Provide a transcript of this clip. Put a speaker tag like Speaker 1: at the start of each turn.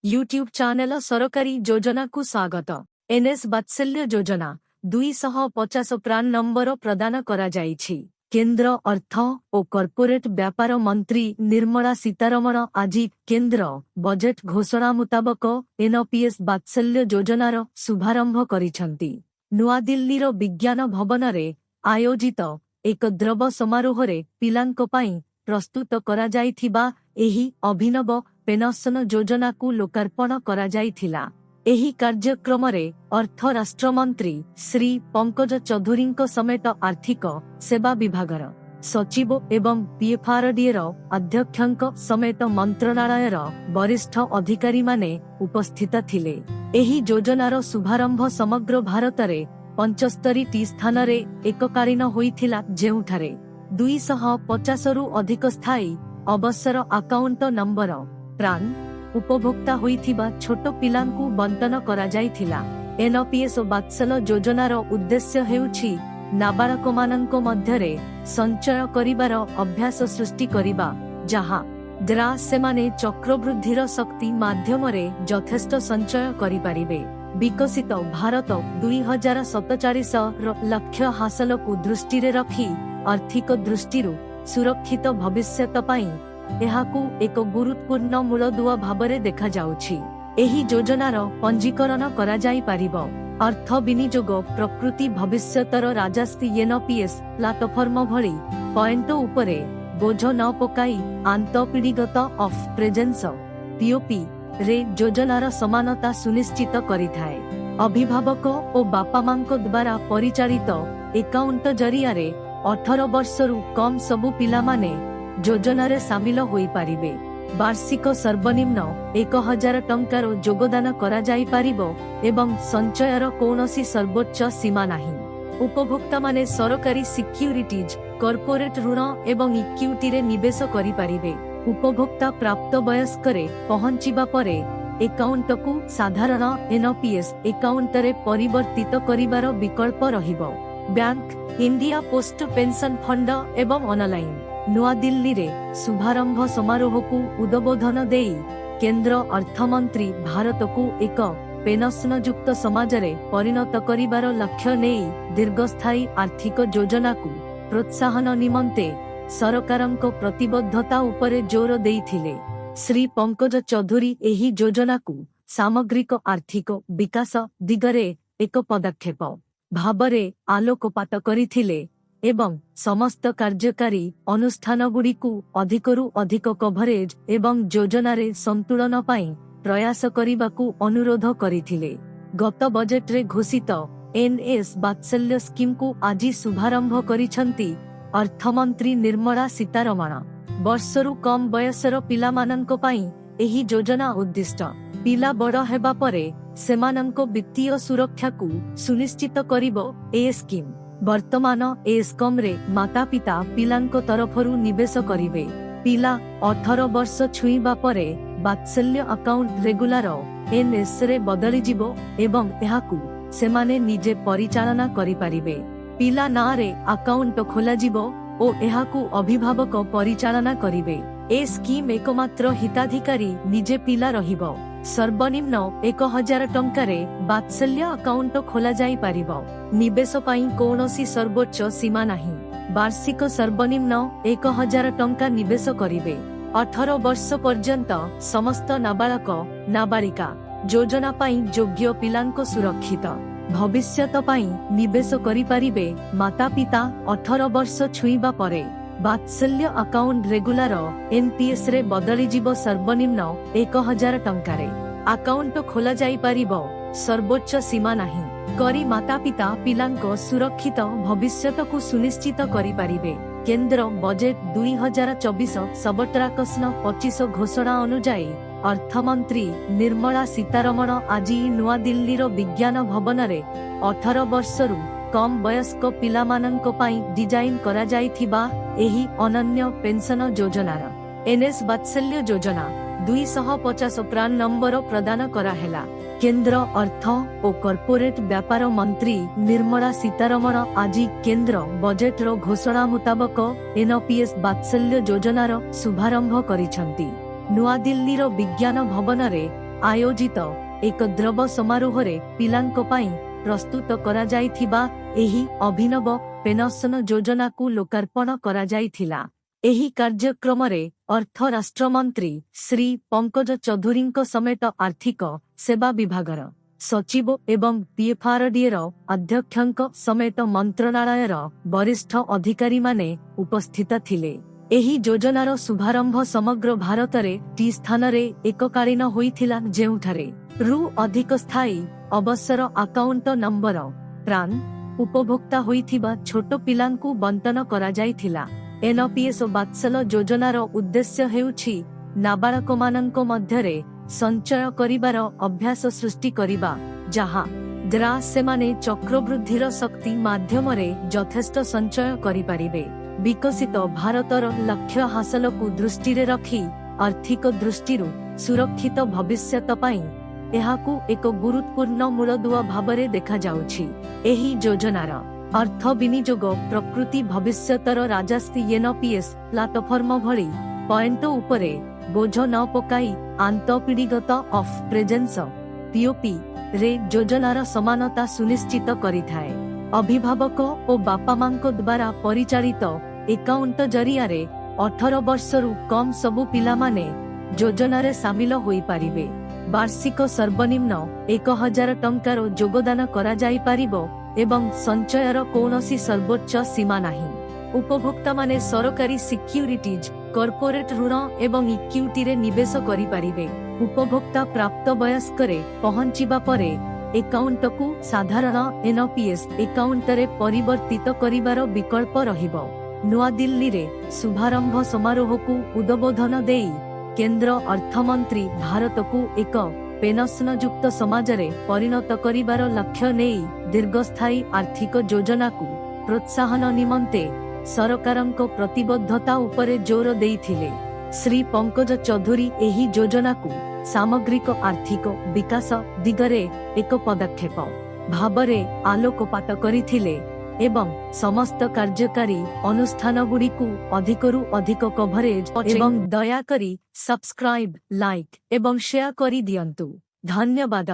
Speaker 1: YouTube channel ସରକାରୀ ଯୋଜନାକୁ ସ୍ୱାଗତ। ଏନ୍ଏସ୍ ବାତ୍ସଲ୍ୟ ଯୋଜନା, 250 ପ୍ରାନ୍ ନମ୍ବର ପ୍ରଦାନ କରାଯାଇଛି। କେନ୍ଦ୍ର ଅର୍ଥ ଓ କର୍ପୋରେଟ ବ୍ୟାପାର ମନ୍ତ୍ରୀ ନିର୍ମଳା ସୀତାରମଣ ଆଜି କେନ୍ଦ୍ର ବଜେଟ୍ ଘୋଷଣା ମୁତାବକ ଏନପିଏସ୍ ବାତ୍ସଲ୍ୟ ଯୋଜନାର ଶୁଭାରମ୍ଭ କରିଛନ୍ତି। ନୂଆଦିଲ୍ଲୀର ବିଜ୍ଞାନ ଭବନରେ ଆୟୋଜିତ ଏକ ଦ୍ରବ ସମାରୋହରେ ପିଲାଙ୍କ ପାଇଁ ପ୍ରସ୍ତୁତ କରାଯାଇଥିବା ଏହି ଅଭିନବ ପେନସନ ଯୋଜନାକୁ ଲୋକାର୍ପଣ କରାଯାଇଥିଲା। ଏହି କାର୍ଯ୍ୟକ୍ରମରେ ଅର୍ଥ ରାଷ୍ଟ୍ରମନ୍ତ୍ରୀ ଶ୍ରୀ ପଙ୍କଜ ଚୌଧୁରୀଙ୍କ ସମେତ ଆର୍ଥିକ ସେବା ବିଭାଗର ସଚିବ ଏବଂ ପିଏଫଆରଡିଏର ଅଧ୍ୟକ୍ଷଙ୍କ ସମେତ ମନ୍ତ୍ରଣାଳୟର ବରିଷ୍ଠ ଅଧିକାରୀମାନେ ଉପସ୍ଥିତ ଥିଲେ। ଏହି ଯୋଜନାର ଶୁଭାରମ୍ଭ ସମଗ୍ର ଭାରତରେ 75ଟି ସ୍ଥାନରେ ଏକକାଳୀନ ହୋଇଥିଲା, ଯେଉଁଠାରେ 250ରୁ ଅଧିକ ସ୍ଥାୟୀ ଅବସର ଆକାଉଣ୍ଟ ନମ୍ବର ପ୍ରାନ୍ ଉପଭୋକ୍ତା ହୋଇଥିବା ଛୋଟ ପିଲାଙ୍କୁ ବଣ୍ଟନ କରାଯାଇଥିଲା। ଏନପିଏସ୍ ବାତ୍ସଲ୍ୟ ଯୋଜନାର ଉଦ୍ଦେଶ୍ୟ ହେଉଛି ନାବାଳକମାନଙ୍କ ମଧ୍ୟରେ ସଞ୍ଚୟ କରିବାର ଅଭ୍ୟାସ ସୃଷ୍ଟି କରିବା, ଯାହା ଦ୍ୱାରା ସେମାନେ ଚକ୍ରବୃଦ୍ଧିର ଶକ୍ତି ମାଧ୍ୟମରେ ଯଥେଷ୍ଟ ସଞ୍ଚୟ କରିପାରିବେ। ବିକଶିତ ଭାରତ 2047ର ଲକ୍ଷ୍ୟ ହାସଲକୁ ଦୃଷ୍ଟିରେ ରଖି ଆର୍ଥିକ ଦୃଷ୍ଟିରୁ ସୁରକ୍ଷିତ ଭବିଷ୍ୟତ ପାଇଁ ଏହାକୁ ଏକ ଗୁରୁତ୍ୱପୂର୍ଣ୍ଣ ମୂଳଦୁଆ ଭାବରେ ଦେଖାଯାଉଛି। ଏହି ଯୋଜନାର ପଞ୍ଜୀକରଣ କରାଯାଇପାରିବ। ଅର୍ଥ ବିନିଯୋଗ ପ୍ରକୃତି ଭବିଷ୍ୟତର ରାଜସ୍ୱ ଏନପିଏସ୍ ପ୍ଲାଟଫର୍ମ ଭଳି ପଏଣ୍ଟ ଉପରେ ବୋଝ ନ ପକାଇ ଆନ୍ତଃପିଢ଼ିଗତ ଅଫ୍ ପ୍ରେଜେନ୍ସ ପିଓପି ରେ ଯୋଜନାର ସମାନତା ସୁନିଶ୍ଚିତ କରିଥାଏ। ଅଭିଭାବକ ଓ ବାପାମାଙ୍କ ଦ୍ୱାରା ପରିଚାଳିତ ଏକାଉଣ୍ଟ ଜରିଆରେ 18 ବର୍ଷରୁ କମ୍ ସବୁ ପିଲାମାନେ ଯୋଜନାରେ ସାମିଲ ହୋଇପାରିବେ। ବାର୍ଷିକ ସର୍ବନିମ୍ନ 1000 ଟଙ୍କାର ଯୋଗଦାନ କରାଯାଇପାରିବ ଏବଂ ସଞ୍ଚୟର କୌଣସି ସର୍ବୋଚ୍ଚ ସୀମା ନାହିଁ। ଉପଭୋକ୍ତାମାନେ ସରକାରୀ ସିକ୍ୟୁରିଟିଜ୍, କର୍ପୋରେଟ ଋଣ ଏବଂ ଇକ୍ୟୁଟିରେ ନିବେଶ କରିପାରିବେ। ଉପଭୋକ୍ତା ପ୍ରାପ୍ତବୟସ୍କରେ ପହଞ୍ଚିବା ପରେ ଏକାଉଣ୍ଟକୁ ସାଧାରଣ ଏନପିଏସ୍ ଏକାଉଣ୍ଟରେ ପରିବର୍ତ୍ତିତ କରିବାର ବିକଳ୍ପ ରହିବ। Bank, India post pension fund ଏବଂ ଅନଲାଇନ୍। ନୂଆଦିଲ୍ଲୀରେ ଶୁଭାରମ୍ଭ ସମାରୋହକୁ ଉଦବୋଧନ ଦେଇ କେନ୍ଦ୍ର ଅର୍ଥମନ୍ତ୍ରୀ ଭାରତକୁ ଏକ ପେନସନଯୁକ୍ତ ସମାଜରେ ପରିଣତ କରିବାର ଲକ୍ଷ୍ୟ ନେଇ ଦୀର୍ଘସ୍ଥାୟୀ ଆର୍ଥିକ ଯୋଜନାକୁ ପ୍ରୋତ୍ସାହନ ନିମନ୍ତେ ସରକାରଙ୍କ ପ୍ରତିବଦ୍ଧତା ଉପରେ ଜୋର ଦେଇଥିଲେ। ଶ୍ରୀ ପଙ୍କଜ ଚୌଧୁରୀ ଏହି ଯୋଜନାକୁ ସାମଗ୍ରିକ ଆର୍ଥିକ ବିକାଶ ଦିଗରେ ଏକ ପଦକ୍ଷେପ ଭାବରେ ଆଲୋକପାତ କରିଥିଲେ ଏବଂ ସମସ୍ତ କାର୍ଯ୍ୟକାରୀ ଅନୁଷ୍ଠାନଗୁଡ଼ିକୁ ଅଧିକରୁ ଅଧିକ କଭରେଜ ଏବଂ ଯୋଜନାରେ ସନ୍ତୁଳନ ପାଇଁ ପ୍ରୟାସ କରିବାକୁ ଅନୁରୋଧ କରିଥିଲେ। ଗତ ବଜେଟରେ ଘୋଷିତ ଏନ୍ଏସ୍ ବାତ୍ସଲ୍ୟ ସ୍କିମ୍କୁ ଆଜି ଶୁଭାରମ୍ଭ କରିଛନ୍ତି ଅର୍ଥମନ୍ତ୍ରୀ ନିର୍ମଳା ସୀତାରମଣ। ବର୍ଷରୁ କମ୍ ବୟସର ପିଲାମାନଙ୍କ ପାଇଁ ଏହି ଯୋଜନା ଉଦ୍ଦିଷ୍ଟ। ପିଲା ବଡ଼ ହେବା ପରେ ସେମାନଙ୍କ ବିତ୍ତୀୟ ସୁରକ୍ଷାକୁ ସୁନିଶ୍ଚିତ କରିବ ଏ ସ୍କିମ୍। ବର୍ତ୍ତମାନ ଏ ସ୍କିମ୍ରେ ମାତାପିତା ପିଲାଙ୍କ ତରଫରୁ ନିବେଶ କରିବେ। ପିଲା 18 ବର୍ଷ ଛୁଇଁବା ପରେ ବାତ୍ସଲ୍ୟ ଆକାଉଣ୍ଟ ରେଗୁଲାର ଏନ୍ଏସ୍ରେ ବଦଳିଯିବ ଏବଂ ଏହାକୁ ସେମାନେ ନିଜେ ପରିଚାଳନା କରିପାରିବେ। ପିଲା ନାଁରେ ଆକାଉଣ୍ଟ ଖୋଲାଯିବ ଓ ଏହାକୁ ଅଭିଭାବକ ପରିଚାଳନା କରିବେ। ଏ ସ୍କିମ୍ ଏକମାତ୍ର ହିତାଧିକାରୀ ନିଜେ ପିଲା ରହିବ। ସର୍ବନିମ୍ନ 1000 ଟଙ୍କାରେ ବାତ୍ସଲ୍ୟ ଆକାଉଣ୍ଟ ଖୋଲାଯାଇପାରିବ। ନିବେଶ ପାଇଁ କୌଣସି ସର୍ବୋଚ୍ଚ ସୀମା ନାହିଁ। ବାର୍ଷିକ ସର୍ବନିମ୍ନ 1000 ଟଙ୍କା ନିବେଶ କରିବେ। 18 ବର୍ଷ ପର୍ଯ୍ୟନ୍ତ ସମସ୍ତ ନାବାଳକ, ନାବାଳିକା, ଯୋଜନା ପାଇଁ ଯୋଗ୍ୟ ପିଲାଙ୍କ ସୁରକ୍ଷିତ ଭବିଷ୍ୟତ ପାଇଁ ନିବେଶ କରିପାରିବେ ମାତାପିତା। 18 ବର୍ଷ ଛୁଇଁବା ପରେ ବାତ୍ସଲ୍ୟ ଆକାଉଣ୍ଟ ରେଗୁଲାର ଏନପିଏସ୍ ରେ ବଦଳିଯିବ। ସର୍ବନିମ୍ନ 1000 ଟଙ୍କାରେ ଆକାଉଣ୍ଟ ଖୋଲାଯାଇପାରିବ। ସର୍ବୋଚ୍ଚ ସୀମା ନାହିଁ। କରି ମାତାପିତା ପିଲାଙ୍କ ସୁରକ୍ଷିତ ଭବିଷ୍ୟତକୁ ସୁନିଶ୍ଚିତ କରିପାରିବେ। କେନ୍ଦ୍ର ବଜେଟ 2024 ସବଟ୍ରାକ୍ସନ 25 ଘୋଷଣା ଅନୁଯାୟୀ ଅର୍ଥମନ୍ତ୍ରୀ ନିର୍ମଳା ସୀତାରମଣ ଆଜି ନୂଆଦିଲ୍ଲୀର ବିଜ୍ଞାନ ଭବନରେ 18 ବର୍ଷରୁ କମ୍ ବୟସ୍କ ପିଲାମାନଙ୍କ ପାଇଁ ଡିଜାଇନ କରାଯାଇଥିବା ଏହି ଅନନ୍ୟ ପେନ୍ସନ ଯୋଜନାର ଏନ୍ଏସ୍ ବାତ୍ସଲ୍ୟ ଯୋଜନା 250 ପ୍ରାନ୍ ନମ୍ବର ପ୍ରଦାନ କରାହେଲା। କେନ୍ଦ୍ର ଅର୍ଥ ଓ କର୍ପୋରେଟ ବ୍ୟାପାର ମନ୍ତ୍ରୀ ନିର୍ମଳା ସୀତାରମଣ ଆଜି କେନ୍ଦ୍ର ବଜେଟର ଘୋଷଣା ମୁତାବକ ଏନପିଏସ୍ ବାତ୍ସଲ୍ୟ ଯୋଜନାର ଶୁଭାରମ୍ଭ କରିଛନ୍ତି। ନୂଆଦିଲ୍ଲୀର ବିଜ୍ଞାନ ଭବନରେ ଆୟୋଜିତ ଏକ ଦ୍ରବ ସମାରୋହରେ ପିଲାଙ୍କ ପାଇଁ ପ୍ରସ୍ତୁତ କରାଯାଇଥିବା ଏହି ଅଭିନବ ପେନସନ ଯୋଜନାକୁ ଲୋକାର୍ପଣ କରାଯାଇଥିଲା। ଏହି କାର୍ଯ୍ୟକ୍ରମରେ ଅର୍ଥ ରାଷ୍ଟ୍ରମନ୍ତ୍ରୀ ଶ୍ରୀ ପଙ୍କଜ ଚୌଧୁରୀଙ୍କ ସମେତ ଆର୍ଥିକ ସେବା ବିଭାଗର ସଚିବ ଏବଂ ପିଏଫଆରଡିଏର ଅଧ୍ୟକ୍ଷଙ୍କ ସମେତ ମନ୍ତ୍ରଣାଳୟର ବରିଷ୍ଠ ଅଧିକାରୀମାନେ ଉପସ୍ଥିତ ଥିଲେ। ଏହି ଯୋଜନାର ଶୁଭାରମ୍ଭ ସମଗ୍ର ଭାରତରେ ଟି ସ୍ଥାନରେ ଏକକାଳୀନ ହୋଇଥିଲା, ଯେଉଁଠାରେ ରୁ ଅଧିକ ସ୍ଥାୟୀ ଅବସର ଆକାଉଣ୍ଟ ନମ୍ବର ପ୍ରାନ୍ ଉପଭୋକ୍ତା ହୋଇଥିବା ଛୋଟ ପିଲାଙ୍କୁ ବଣ୍ଟନ କରାଯାଇଥିଲା। ଏନପିଏସ୍ ବାତ୍ସଲ ଯୋଜନାର ଉଦ୍ଦେଶ୍ୟ ହେଉଛି ନାବାଳକମାନଙ୍କ ମଧ୍ୟରେ ସଞ୍ଚୟ କରିବାର ଅଭ୍ୟାସ ସୃଷ୍ଟି କରିବା, ଯାହା ଦ୍ୱାରା ସେମାନେ ଚକ୍ରବୃଦ୍ଧିର ଶକ୍ତି ମାଧ୍ୟମରେ ଯଥେଷ୍ଟ ସଞ୍ଚୟ କରିପାରିବେ। ବିକଶିତ ଭାରତର ଲକ୍ଷ୍ୟ ହାସଲକୁ ଦୃଷ୍ଟିରେ ରଖି ଆର୍ଥିକ ଦୃଷ୍ଟିରୁ ସୁରକ୍ଷିତ ଭବିଷ୍ୟତ ପାଇଁ ଏହାକୁ ଏକ ଗୁରୁତ୍ୱପୂର୍ଣ୍ଣ ମୂଳଦୁଆ ଭାବରେ ଦେଖାଯାଉଛି। ଏହି ଯୋଜନାର ଅର୍ଥ ବିନିଯୋଗ ପ୍ରକୃତି ଭବିଷ୍ୟତର ରାଜସ୍ୱ ଏନପିଏସ୍ ପ୍ଲାଟଫର୍ମ ଭଳି ପଏଣ୍ଟ ଉପରେ ବୋଝ ନ ପକାଇ ଆନ୍ତଃପିଢ଼ିଗତ ଅଫ୍ ପ୍ରେଜେନ୍ସ ପିଓପି ରେ ଯୋଜନାର ସମାନତା ସୁନିଶ୍ଚିତ କରିଥାଏ। ଅଭିଭାବକ ଓ ବାପାମାଙ୍କ ଦ୍ୱାରା ପରିଚାଳିତ ଏକାଉଣ୍ଟ ଜରିଆରେ 18 ବର୍ଷରୁ କମ୍ ସବୁ ପିଲାମାନେ ଯୋଜନାରେ ସାମିଲ ହୋଇପାରିବେ। ବାର୍ଷିକ ସର୍ବନିମ୍ନ 1000 ଟଙ୍କାର ଯୋଗଦାନ କରାଯାଇପାରିବ ଏବଂ ସଞ୍ଚୟର କୌଣସି ସର୍ବୋଚ୍ଚ ସୀମା ନାହିଁ। ଉପଭୋକ୍ତାମାନେ ସରକାରୀ ସିକ୍ୟୁରିଟିଜ୍, କର୍ପୋରେଟ ଋଣ ଏବଂ ଇକ୍ୟୁଟିରେ ନିବେଶ କରିପାରିବେ। ଉପଭୋକ୍ତା ପ୍ରାପ୍ତବୟସ୍କରେ ପହଞ୍ଚିବା ପରେ ଏକାଉଣ୍ଟକୁ ସାଧାରଣ ଏନପିଏସ୍ ଏକାଉଣ୍ଟରେ ପରିବର୍ତ୍ତିତ କରିବାର ବିକଳ୍ପ ରହିବ। ନୂଆଦିଲ୍ଲୀରେ ଶୁଭାରମ୍ଭ ସମାରୋହକୁ ଉଦବୋଧନ ଦେଇ କେନ୍ଦ୍ର ଅର୍ଥମନ୍ତ୍ରୀ ଭାରତକୁ ଏକ ପେନସନଯୁକ୍ତ ସମାଜରେ ପରିଣତ କରିବାର ଲକ୍ଷ୍ୟ ନେଇ ଦୀର୍ଘସ୍ଥାୟୀ ଆର୍ଥିକ ଯୋଜନାକୁ ପ୍ରୋତ୍ସାହନ ନିମନ୍ତେ ସରକାରଙ୍କ ପ୍ରତିବଦ୍ଧତା ଉପରେ ଜୋର ଦେଇଥିଲେ। ଶ୍ରୀ ପଙ୍କଜ ଚୌଧୁରୀ ଏହି ଯୋଜନାକୁ ସାମଗ୍ରିକ ଆର୍ଥିକ ବିକାଶ ଦିଗରେ ଏକ ପଦକ୍ଷେପ ଭାବରେ ଆଲୋକପାତ କରିଥିଲେ ଏବଂ ସମସ୍ତ କାର୍ଯ୍ୟକାରୀ ଅନୁଷ୍ଠାନଗୁଡ଼ିକୁ ଅଧିକରୁ ଅଧିକ କଭରେଜ ଏବଂ ଦୟାକରି ସବସ୍କ୍ରାଇବ, ଲାଇକ୍ ଏବଂ ସେୟାର କରିଦିଅନ୍ତୁ। ଧନ୍ୟବାଦ।